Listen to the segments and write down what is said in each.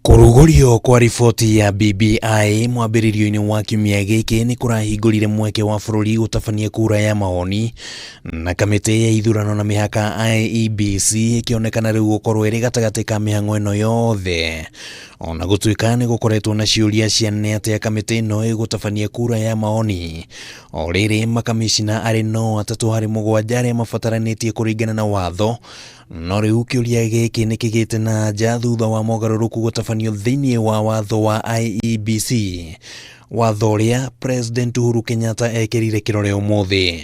Kũrugũrio kwa riboti ya BBI mwambĩrĩrio-inĩ wa kiumia gĩkĩ nĩ kũrahingũrire mweke wa bũrũri gũtabania kura ya mawoni na kamĩtĩ ya ithurano na mĩhaka IEBC ĩkĩonekana rĩu gũkorwo ĩrĩ gatagatĩ ka mĩhang'o ĩno yothe. Ona gũtuĩka nĩ gũkoretwo na ciũria cia nĩ atĩa kamĩtĩ ĩno ĩgũtabania kura ya mawoni, o rĩrĩ makamĩcina arĩ no atatũ harĩ mũgwanja arĩa mabataranĩtie kũringana na watho. No rĩu kĩũria gĩkĩ nĩ kĩgĩte na anja thutha wa mogarũrũku gũtabanio thĩinĩ wa watho wa IEBC, watho ũrĩa President Uhuru Kenyatta ekĩrire kĩrore ũmũthĩ.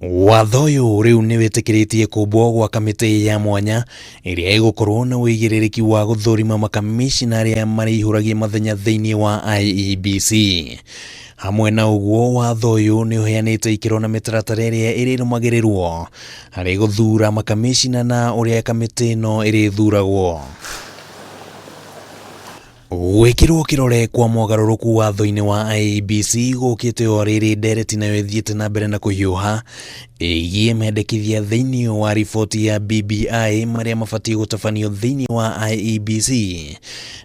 Watho ũyũ rĩu nĩ wĩtĩkĩrĩtie kũmbwo gwa kamĩtĩ ya mwanya ĩrĩa ĩgũkorwo na ũigĩrĩrĩki wa gũthũrima makamishina arĩa marĩihũragia mathenya thĩinĩ wa IEBC. Hamwe na ũguo, watho ũyũ nĩ ũheanĩte ikĩro na mĩtaratara ĩrĩa ĩrĩrũmagĩrĩrwo harĩ gũthuura makamĩcina na ũrĩa kamĩtĩ ĩno ĩrĩthuragwo. Gwĩkĩrwo kĩrore kwa mogarũrũku watho-inĩ wa IEBC gũkĩte o rĩrĩ ndereti nayo ĩthiĩte na mbere na kũhiũha ĩgiĩ mendekithia thĩinĩ wa riboti ya BBI marĩa mabatiĩ gũtabanio thĩinĩ wa IEBC.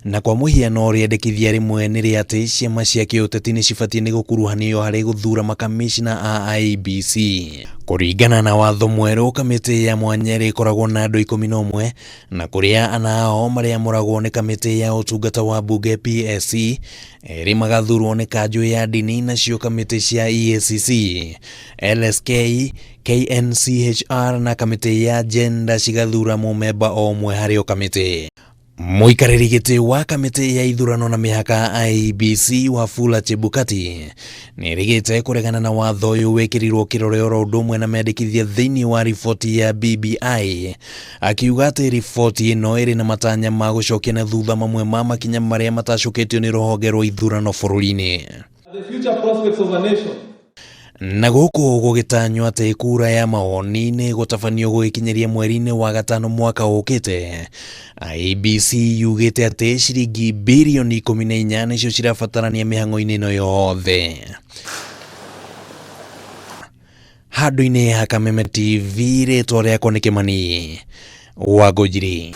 Na kwa mũhiano rĩendekithia rĩmwe nĩ rĩa atĩ ciama cia kĩũteti nĩ cibatiĩ nĩ gũkuruhanio harĩ gũthura makamishna a IEBC. Kũringana na watho mwerũ, kamĩtĩ ya mwanya ĩrĩkoragwo na andũ 11 na kũrĩa ana ao marĩamũragwo nĩ kamĩtĩ ya ũtungata wa mbunge PSC, erĩ magathurwo nĩ kanjũ ya ndini nacio kamĩtĩ cia EACC, LSK, KNCHR na kamĩtĩ ya gender cigathura mũmemba o ũmwe harĩ o kamĩtĩ. Mũikarĩri gĩtĩ wa kamĩtĩ ya ithurano na mĩhaka IEBC Wafula Chebukati nĩerĩgĩte kũregana na watho ũyũ wĩkĩrirwo kĩrore oro ũndũ ũmwe na mendekithia thĩinĩ wa riboti ya BBI, akiuga atĩ riboti ĩno ĩrĩ na matanya ma gũcokia na thutha mamwe ma makinya marĩa matacũkĩtio nĩ rũhonge rwa ithurano bũrũri-inĩ. The future prospects of a nation. Na gũkũ gũgĩtanywo atĩ kura ya mawoni nĩ gũtabanio gũgĩkinyĩria mweri-inĩ wa gatano mwaka ũkĩte, IEBC yugĩte atĩ ciringi birioni 14 nĩcio cirabatarania mĩhang'o-inĩ ĩno yothe. Handũ-inĩ ha Kameme TV, rĩtwa rĩakwa nĩ Kĩmani wa Ngũnjiri.